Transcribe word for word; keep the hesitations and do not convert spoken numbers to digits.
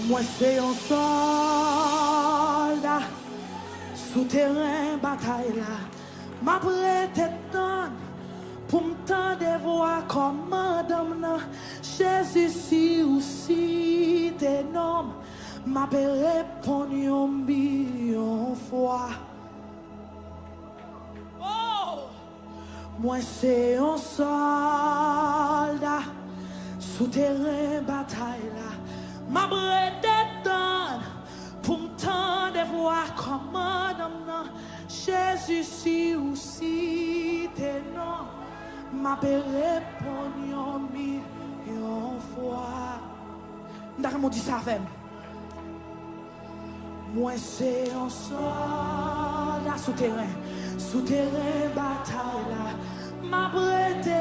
Mwen se yon sòlda sou teren batay la. M ap rete tann pou m tande vwa kòmandan m nan. Jezi, si ou site non m, m ap reponn yon milyon fwa. Oh! Mwen se yon sòlda sou teren batay la. M ap rete tann pou m tande vwa kòmandan m nan. Jezi, si ou site non m, m ap reponn yon milyon fwa. M ta renmen w di sa avè m. Mwen se yon sòlda sou teren, sou teren batay la. M ap rete